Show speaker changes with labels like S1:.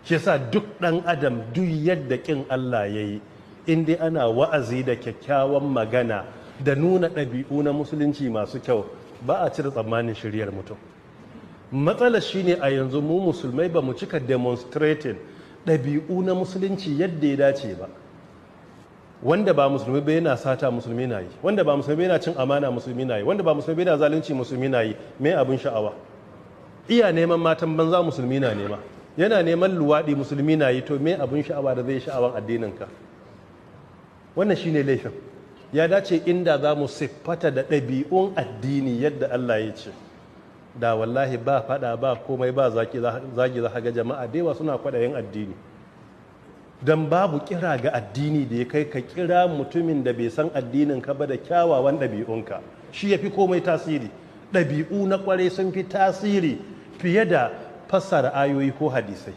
S1: Shi yasa duk ɗan adam, duk yadda ƙin Allah ya yi, in dai ana wa'azi da kyakkyawan magana da nuna ɗabi'u na musulunci masu kyau, ba a cire tsammanin shiryar mutum. Matsalar shine a yanzu mu musulmai ba mu cika demonstrating ɗabi'u na musulunci yadda ya dace ba. Wanda ba musulmi ba yana sata, musulmi na yi. Wanda ba musulmi yana cin amana, musulmi na yi. Wanda ba musulmi yana zalunci, musulmi na yi. Me abin sha'awa? Iya neman matan banza, musulmi na nema. Yana neman luwaɗi, musulmi na yi. To me abin sha'awa da zai sha'awan addininka? Wannan shine laifin. Ya dace inda za mu siffata da ɗabi'un addini yadda Allah ya ce, da wallahi ba faɗa, ba komai, ba zaki zagi. Za ga jama'a da yawa suna kwaɗayin addini, don babu kira ga addini da ya kai ka kira mutumin da bai san addinin ka ba da kyawawan ɗabi'unka. Shi ya fi komai tasiri. Ɗabi'u na ƙwarai sun fi tasiri fiye da fassara ayoyi ko hadisai.